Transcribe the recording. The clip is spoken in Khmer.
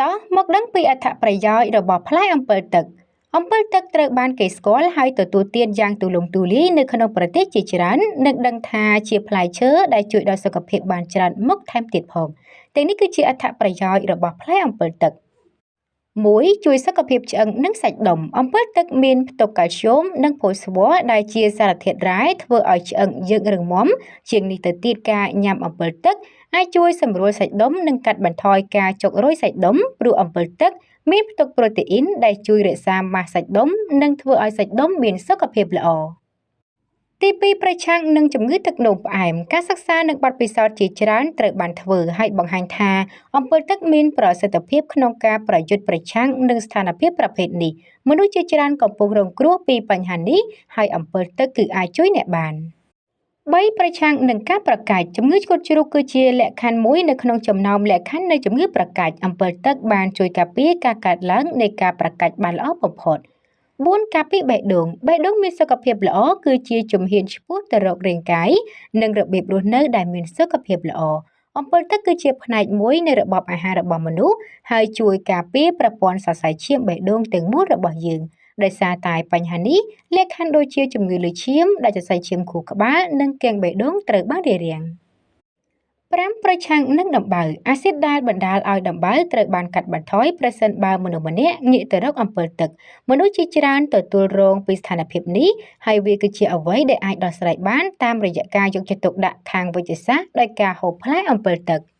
តោះមកដឹងពីអត្ថប្រយោជន៍របស់ផ្លែអំពិលទឹកអំពិលទឹកត្រូវបានគេស្គាល់ហើយទទួលទានយ៉ាងទូលំទូលាយនៅក្នុងប្រទេសជាច្រើននិងដឹងថាជាផ្លែឈើដែលជួយដល់សុខភាពបានច្រើនមុខថែមទៀតផងទាំងនេះគឺជាអត្ថប្រយោជន៍របស់ផ្លែអំពិលទឹក1ជួយសុខភាពឆ្អឹងនិងសាច់ដុំអំពិលទឹកមានផ្ទុកកាល់ស្យូមនិងផូស្វ័រដែលជាសារធាតុរ៉ែធ្វើឲ្យឆ្អឹងយើងរឹងមាំជាងនេះទៅទៀតការញ៉ាំអំពិលទឹកអាចជួយសម្រួលសាច់ដុំនិងកាត់បន្ថយការចុករោយសាច់ដុំព្រោះអំពិលទឹកមានផ្ទុកប្រូតេអ៊ីនដែលជួយរក្សាម៉ាសសាច់ដុំនិងធ្វើឲ្យសាច់ដុំមានសុខភាពល្អទី2ប្រឆាំងនឹងជំងឺទឹកនោមផ្អែមការសិក្សានិងបទពិសោធន៍ជាច្រើនត្រូវបានធ្វើហើយបង្ហាញថាអំពិលទឹកមានប្រសិទ្ធភាពក្នុងការប្រយុទ្ធប្រឆាំងនឹងស្ថានភាពប្រភេទនេះមនុស្សជាច្រើនកំពុងរងគ្រោះពីបញ្ហានេះហើយអំពិលទឹកគឺអាចជួយអ្នកបាន3ប្រឆាំងនឹងការប្រកាច់ជំងឺឆ្កួតជ្រូកគឺជាលក្ខខណ្ឌមួយនៅក្នុងចំណោមលក្ខខណ្ឌនៃជំងឺប្រកាច់អំពិលទឹកបានជួយការពារការកើតឡើងនៃការប្រកាច់បានល្អបំផុត4ការពារបេះដូងបេះដូងមានសុខភាពល្អគឺជាជំហានឆ្ពោះទៅរករាងកាយនិងរបៀបរស់នៅដែលមានសុខភាពល្អអំពិលទឹកគឺជាផ្នែកមួយនៃរបបអាហាររបស់មនុស្សហើយជួយការពារប្រព័ន្ធសរសៃឈាមបេះដូងទាំងមូលរបស់យើងដោយសារតែបញ្ហានេះលក្ខខណ្ឌដូចជាជំងឺលើសឈាមដាច់សរសៃឈាមខួរក្បាលនិងគាំងបេះដូងត្រូវបានរារាំង5ប្រឆាំងនឹងដំបៅអាស៊ីតដែលបណ្ដាលឲ្យដំបៅត្រូវបានកាត់បន្ថយប្រសិនបើមនុស្សម្នាក់ងាកទៅរកអំពិលទឹកមនុស្សជាច្រើនទទួលរងពីស្ថានភាពនេះហើយវាគឺជាអ្វីដែលអាចដោះស្រាយបានតាមរយៈការយកចិត្តទុកដាក់ខាងវេជ្ជសាស្ត្រដោយការហូបផ្លែអំពិលទឹក។